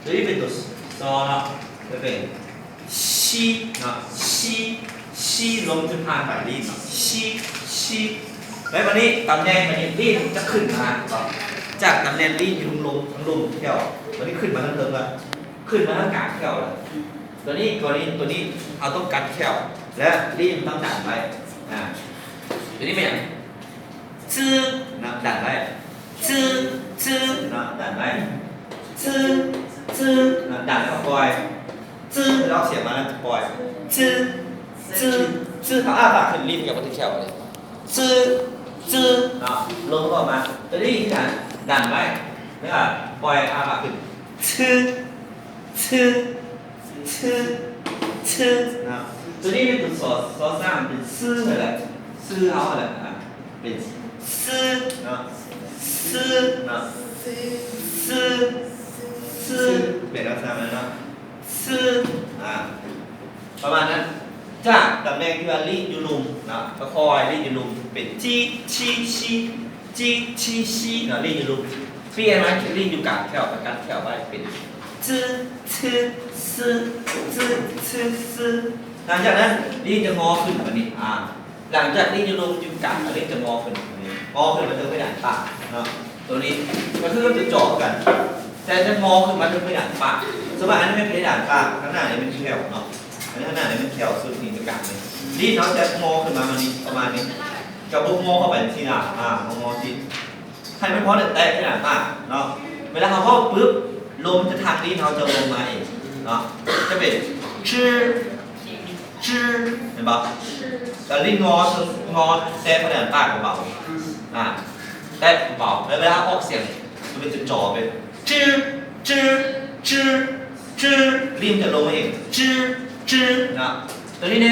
ຕົວນີ້ເປັນຕົວຊໍເນາະ ຈະເປັນຊີເນາະ ຊີ ຊີ ລົມຈະຜ່ານປາຍລີ້ນເນາະ ຊີ ຊີ ແລ້ວບາດນີ້ຕຳແໜ່ງ ບາດນີ້ລີ້ນຈະຂຶ້ນມາເນາະ ຈາກຕຳແໜ່ງລີ້ນຢູ່ທາງລຸ່ມ ທາງລຸ່ມແຂ້ວ ບາດນີ້ຂຶ້ນມາທາງເທິງລະ ຂຶ້ນມາທາງກາງແຂ້ວລະ ຕົວນີ້ ຕົວນີ້ ຕົວນີ້ເຮົາຕ້ອງກັດແຂ້ວ ແລະ ລີ້ນຕ້ອງດັນໄວ້ ອາ ຕົວນີ້ແມ່ນຫຍັງ? ຈື ນະ ດັນໄວ້ ຈື ຈື ນະ ດັນໄວ້ ຈື ຈື ນະ ດັນແລ້ວກໍປ່ອຍ ຈື ແລ້ວອອກສຽງມາ ແລ້ວກໍປ່ອຍ ຈື ຈື ຈື ເຮົາອ້າປາກຂຶ້ນ ລີ້ນກໍບໍ່ຖືກແຂ້ວເລີຍ ຈື ຈື ນະ ລົມອອກມາ ຕົວນີ້ຄືກັນ ດັນໄວ້ ແລ້ວກໍປ່ອຍ ອ້າປາກຂຶ້ນ ຈື ຈື ຈື ນະ ຕົວນີ້ເປັນຕົວຊໍ ຊໍຊ້າງ ເປັນຊື່ຫັ້ນແຫຼະ ຊື່ເຮົາຫັ້ນແຫຼະ ອາ ເປັນຊື່ເນາະ ຊື່ເນາະ ຊື່ ຊື່ ເປັນລັກສະນະນັ້ນເນາະ ຊື່ ອາ ປະມານນັ້ນ ຈາກຕຳແໜ່ງທີ່ວ່າລີ້ນຢູ່ລຸ່ມເນາະ ຄ່ອຍໆລີ້ນຢູ່ລຸ່ມ ເປັນຈີ ຊີ ຊີ ຈີ ຊີ ຊີ ເນາະ ລີ້ນຢູ່ລຸ່ມ ປ່ຽນມາລີ້ນຢູ່ກາງແຂ້ວ ກັດແຂ້ວໄວ້ ເປັນ ຈື ຈື ຈື ຈື ຈື ຈື ຫຼັງຈາກນັ້ນ ລີ້ນຈະງໍຂຶ້ນ ບາດນີ້ ອາ ຫຼັງຈາກລີ້ນຢູ່ລຸ່ມຢູ່ກາງ ແລ້ວລີ້ນຈະງໍຂຶ້ນ ງໍຂຶ້ນມາເທິງເພດານປາກເນາະ ຕົວນີ້ກໍຄືກັບຕົວຈໍຄືກັນ ແຕ່ຈະງໍຂຶ້ນມາເທິງເພດານປາກ ສະມມຸດອັນນີ້ແມ່ນເພດານປາກ ທາງໜ້ານີ້ແມ່ນແຂ້ວເນາະ ອັນນີ້ທາງໜ້ານີ້ແມ່ນແຂ້ວ ສຸດນີ້ຄືກັນ ລີ້ນເຮົາຈະງໍຂຶ້ນມາ ມານີ້ ປະມານນີ້ ຈະບໍ່ງໍເຂົ້າໄປຈັ່ງຊີ້ນະ ອາ ງໍຊີ້ ໃຫ້ມັນພໍແຕະເພດານປາກເນາະ ເວລາເຮົາເວົ້າປຶບ ລົມຈາກທາງລີ້ນເຮົາຈະລົງມາເອງເນາະ ຈະເປັນ ຈື ຈື ເຫັນບໍ່? ແລ້ວລີ້ນງໍ ງໍແຕະເພດານປາກເບົາໆ ອາ ແຕະເບົາໆ ແລ້ວເວລາອອກສຽງ ມັນເປັນຕົວຈໍ ເປັນ ຈື ຈື ຈື ຈື ລີ້ນຈະລົງມາເອງ ຈື ຈື ເນາະ ຕົວນີ້ເດ້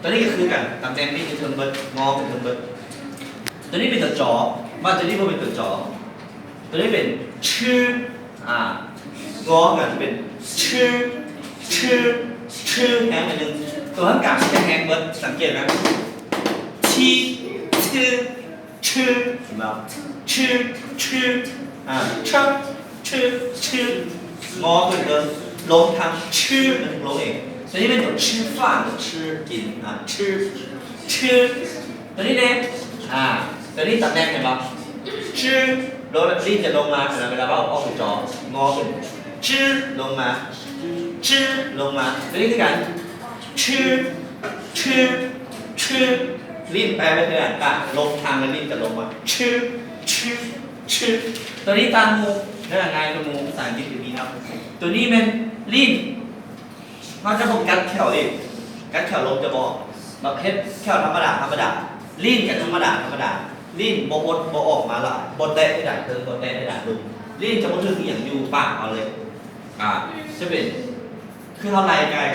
ຕົວນີ້ກໍຄືກັນ ຕຳແໜ່ງລີ້ນຢູ່ເທິງເບິດ ງໍຂຶ້ນເທິງເບິດ ຕົວນີ້ເປັນຕົວຈໍ ມາຕົວນີ້ບໍ່ເປັນຕົວຈໍ ຕົວນີ້ເປັນ ຊື ອາ ງໍກັນເປັນ ຊື ຊື ຊື ແຮງໜ້ອຍໜຶ່ງ ຕົວທາງກາງມັນຈະແຮງເບິດ ສັງເກດໄໝ? ທີ ຊື ຊື ເຫັນບໍ່? ຊື ຊື ອາ ຊະ ຊື ຊື ງໍຂຶ້ນເດີ ລົງທາງ ຊື ມັນລົງເອງ ຕົວນີ້ເປັນຕົວ ຊື ຟານ ຊື ກິນ ອາ ຊື ຊື ຕົວນີ້ເດ້ ອາ ຕົວນີ້ຕຳແໜ່ງເຫັນບໍ່? ຊື ລົງ ລີ້ນຈະລົງມາ ເວລາເວົ້າອອກຈອ ງໍຂຶ້ນ ຊື ລົງມາ ຊື ລົງມາ ຕົວນີ້ຄືກັນ ຊື ຊື ຊື ລີ້ນແປໄປເທື່ອ ອາ ລົງທາງ ແລ້ວລີ້ນຈະລົງມາ ຊື ຊື ຊື ຕົວນີ້ຕ່າງໝູ່ ເດີ ງ່າຍກວ່າໝູ່ ພາສາອັງກິດກໍມີເນາະ ຕົວນີ້ແມ່ນລີ້ນ ເຮົາຈະບໍ່ກັດແຂ້ວເດ້ ກັດແຂ້ວລົມຈະບໍ່ອອກ ແບບເຮັດແຂ້ວທຳມະດາ ທຳມະດາ ລີ້ນກໍທຳມະດາ ທຳມະດາ ລີ້ນບໍ່ຫົດບໍ່ອອກມາຫຼາຍ ບໍ່ແຕະເພດານເທິງ ບໍ່ແຕະເພດານລຸ່ມ ລີ້ນຈະບໍ່ຖືກອີ່ຫຍັງຢູ່ປາກເຮົາເລີຍ ອາ ຈະເປັນ ຄືເຮົາໄລ່ກາຍ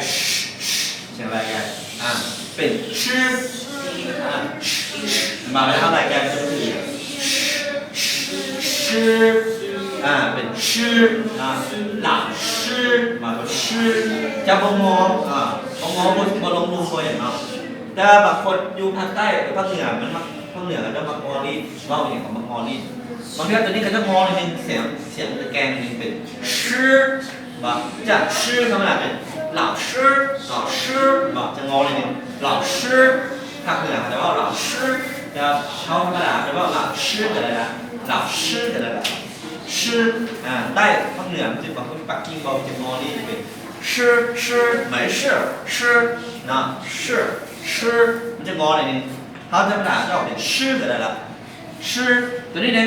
ສຽງໄລ່ກາຍ ອາ ເປັນ ຊື ອາ ມາເວລາເຮົາໄລ່ກາຍມັນຈະບໍ່ຖືກ ຊື ອາ ເປັນ ຊື ອາ ລາວຊື ມາເປັນ ຊື ຈະບໍ່ງໍ ອາ ບໍ່ງໍ ບໍ່ ບໍ່ລົງລຸ່ມ ບໍ່ຫຍັງເນາະ ແຕ່ວ່າບາງຄົນຢູ່ພາກໃຕ້ ຫຼື ພາກເໜືອ ມັນມັກ ພາກເໜືອເຂົາຈະມັກງໍລີ້ນ ເວົ້າອີ່ຫຍັງກໍມັກງໍລີ້ນ ບາງເທື່ອຕົວນີ້ເຂົາຈະງໍໜ້ອຍໜຶ່ງ ສຽງ ສຽງມັນຈະແກ່ງໜ້ອຍໜຶ່ງ ເປັນ ຊື ບໍ່ ຈາກ ຊື ທຳມະດາເປັນ ລາວຊື ລາວຊື ບໍ່ ຈະງໍໜ້ອຍໜຶ່ງ ລາວຊື ພາກເໜືອເຂົາຈະເວົ້າ ລາວຊື ແຕ່ເຮົາທຳມະດາຈະເວົ້າ ລາວຊື ກໍໄດ້ລະ ລາວຊື ກໍໄດ້ລະ ຊື ອາ ໃຕ້ ພາກເໜືອມັນຈະ ບາງຄົນປັກກິ່ງເວົ້າມັນຈະງໍລີ້ນເປັນ ຊື ຊື ໄໝເຊື່ອ ຊື ນະ ຊື ຊື ມັນຈະງໍໜ້ອຍໜຶ່ງ ເຮົາທຳມະດາຈະອອກເປັນ ຊື ກໍໄດ້ລະ ຊື ຕົວນີ້ເດ້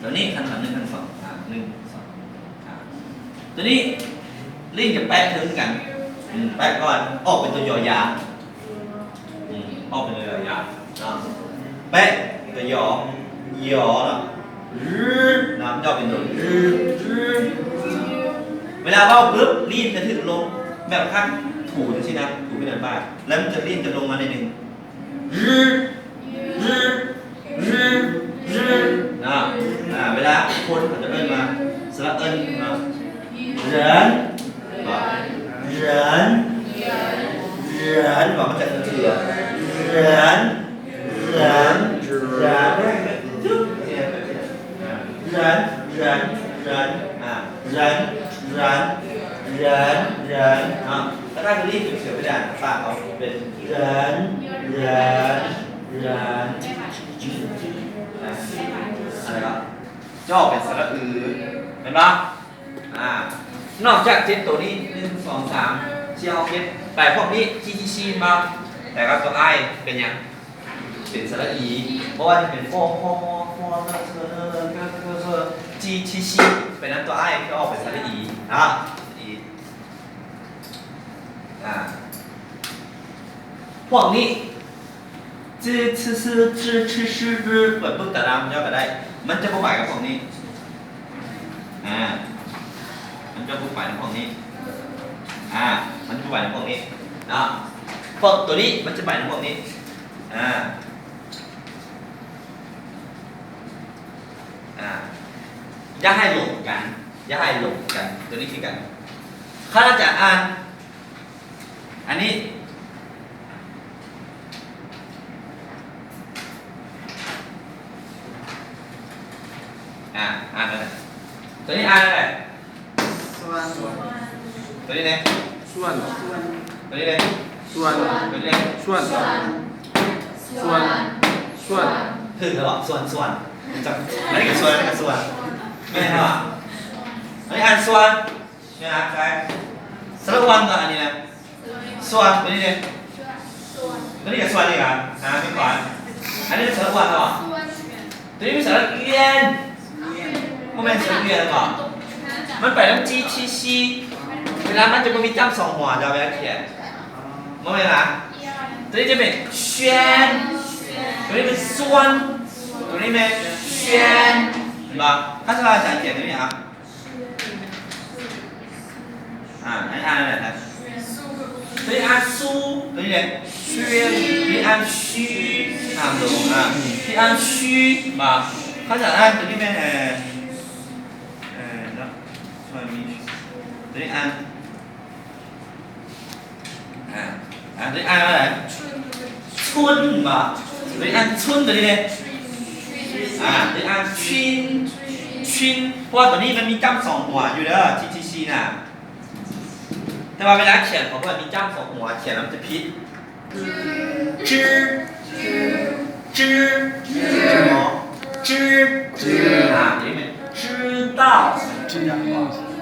ຕົວນີ້ ຂັ້ນ ຂັ້ນໜຶ່ງ ຂັ້ນສອງ ອ່າ ໜຶ່ງ ສອງ ອ່າ ຕົວນີ້ ລີ້ນຈະແປະເທິງຄືກັນ ອືມ ແປະກ່ອນ ອອກເປັນຕົວ ຢ ຢາ ອືມ ອອກເປັນຕົວ ຢ ຢາ ເນາະ ແປະ ຕົວ ຢ ຢ ເນາະ ຣ ນະ ອອກເປັນຕົວ ຣ ຣ ເວລາເວົ້າປຶບ ລີ້ນຈະຖືກລົງ ແບບຄັນຖູຈັ່ງຊີ້ນະ ຖູເປັນອັນບາດ ແລ້ວມັນຈະ ລີ້ນຈະລົງມາໜ້ອຍໜຶ່ງ ຣ ຣ ຣ ຣ ນະ ອາ ເວລາຄົນເຂົາຈະເອີ້ນວ່າ ສະຫຼະເອີ້ນ ນະ ເຣິນ ເຣິນ ເຣິນ ວ່າມັນຈະເຄືອ ເຣິນ ເຣິນ ເຣິນ ເຣິນ ເຣິນ ເຣິນ ອາ ເຣິນ人 人 人 ເນາະ. ຖ້າທ່ານກໍລີບເຂຍວໄປດ້ານຂ້າງເຂົາເປັນ 人 人 人 ອາ ອັນນີ້ກໍຈະອອກເປັນສະຫຼະອື ແມ່ນບໍ່? ອາ ນອກຈາກເຈັດໂຕນີ້ ໜຶ່ງ ສອງ ສາມ ທີ່ເຮົາເກັບໄປພວກນີ້ ຈີ ທີ ຊີ ແມ່ນບໍ່? ແຕ່ວ່າຕົວ I ເປັນຫຍັງ? ເປັນສະຫຼະອີ ບໍ່ວ່າຈະເປັນ ຟໍ ຄໍ ມໍ ເທີ ເທີ ຈີ ທີ ຊີ ໄປນຳຕົວ I ກໍອອກເປັນສະຫຼະອີ ອາ ອີ ອາ ພວກນີ້ ຈື່ ຊື ຊື ຈື່ ຊື ຊື ເປີດເບິ່ງຕາລາງເຈົ້າກໍໄດ້ ມັນຈະບໍ່ໄປກັບພວກນີ້ ອາ ມັນຈະບໍ່ໄປນຳພວກນີ້ ອາ ມັນຈະບໍ່ໄປນຳພວກນີ້ເນາະ ພວກຕົວນີ້ມັນຈະໄປນຳພວກນີ້ ອາ ອາ ຢ່າໃຫ້ຫຼົງກັນ ຢ່າໃຫ້ຫຼົງກັນ ຕົວນີ້ຄືກັນ ຂ້າຈະອ່ານ ອັນນີ້ ອາ ອ່ານອັນນັ້ນ ຕົວນີ້ອ່ານອັນໃດ? ສ່ວນ ຕົວນີ້ເດ? ສ່ວນ ຕົວນີ້ເດ? ສ່ວນ ຕົວນີ້ເດ? ສ່ວນ ສ່ວນ ສ່ວນ ຖືກແລ້ວບໍ່? ສ່ວນ ສ່ວນ ອັນນີ້ກໍສ່ວນ ອັນນີ້ກໍສ່ວນ ແມ່ນບໍ່? ອັນນີ້ອ່ານສ່ວນ ນີ້ນະ ໃສ່ສະຫຼະອວນກ່ອນ ອັນນີ້ນະ ສ່ວນ ຕົວນີ້ເດ? ຕົວນີ້ກໍສ່ວນອີກອະ ອາ ມີຂວາ ອັນນີ້ສະຫຼະອວນເນາະ ຕົວນີ້ມີສະຫຼະອຽນ ບໍ່ແມ່ນສະຫຼະອຽນເນາະ ມັນໄປນຳ ຈີ ທີ ຊີ ເວລາມັນຈະບໍ່ມີຈ້ຳສອງຫົວ ເຈົ້າເວລາຂຽນ ບໍ່ແມ່ນລະ ຕົວນີ້ຈະເປັນ ຊຽນ ຕົວນີ້ເປັນ ສ່ວນ ຕົວນີ້ແມ່ນ ຊຽນ ເຫັນບໍ່? ຖ້າສະວ່າອາຈານຂຽນຕົວນີ້ ອາ ອ່າ ໃຫ້ອ່ານແຫຼະ ຕົວນີ້ອ່ານ ຊູ ຕົວນີ້ເດ? ຊວຽນ ຕົວນີ້ອ່ານ ຊີ ອ່ານລົງ ອ່າ ທີ່ອ່ານ ຊີ ມາ ເຂົາຈະອ່ານຕົວນີ້ແມ່ນ ເອີ ເອີ ເນາະ ຕົວນີ້ອ່ານ ອ່າ ອ່າ ໄດ້ອ່ານວ່າໃດ? ຊຸນ ບໍ່? ໄດ້ອ່ານຊຸນ ຕົວນີ້ເດ? ອ່າ ໄດ້ອ່ານຊິນ ຊິນ ເພາະວ່າຕົວນີ້ມັນມີຈ້ຳສອງຫົວຢູ່ເດີ ທີ່ ທີ່ ທີ່ນະ ແຕ່ວ່າເວລາຂຽນຂອງເພິ່ນມີຈ້ຳສອງຫົວ ຂຽນແລ້ວມັນຈະຜິດ ຈື່ ຈື່ ຈື່ ຈື່ ອ່າ ນີ້ແມ່ນ 知道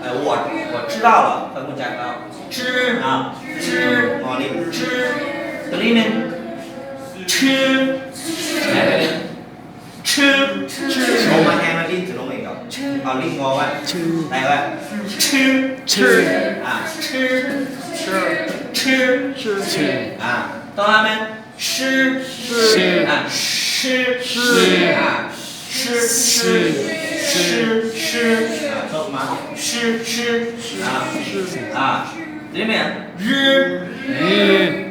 เอ่อ 我 我知道了 ຂ້ອຍຮູ້ຈັກແລ້ວ จื້ ອ່າ ຈື່ ງໍລິງ ຈື່ ຕົວນີ້ແມ່ນ ຊື່ ຊື່ ເອົາມາແທນ ແລ້ວລິ້ນຈະລົງເອງດອກ ເອົາລິ້ນງໍໄວ້ ຊື່ ແປວ່າ ຊື່ ຊື່ ອ່າ ຊື່ ຊື່ ຊື່ ອ່າ ຕໍ່ມາແມ່ນ ຊື່ ຊື່ ອ່າ ຊື່ ຊື່ ອ່າ ຊື່ ຊື່ ຊື່ ອ່າ ຕົກມາ ຊື່ ຊື່ ອ່າ ອ່າ ນີ້ແມ່ນ ຮື້ ຮື້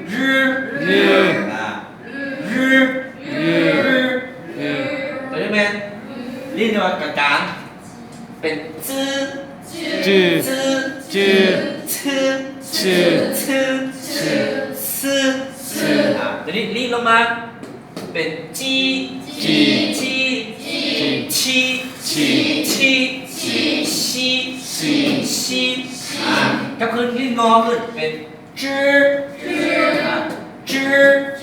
ອ່າ ຮື້ ຮື້ ຕົວນີ້ແມ່ນ ລີ້ນວ່າກາງໆ ເປັນ ຈື້ ຈື້ ຈື້ ຊື ຊື ຊື ຊື ອ່າ ຕົວນີ້ລີ້ນລົງມາ ເປັນ ຈີ ຈີ ທີ ທີ ຊີ ຊີ ຊີ ອ່າ ກັບຄືນລີ້ນງໍຂຶ້ນເປັນ ຈື້ ຈື້ ອ່າ ຈື້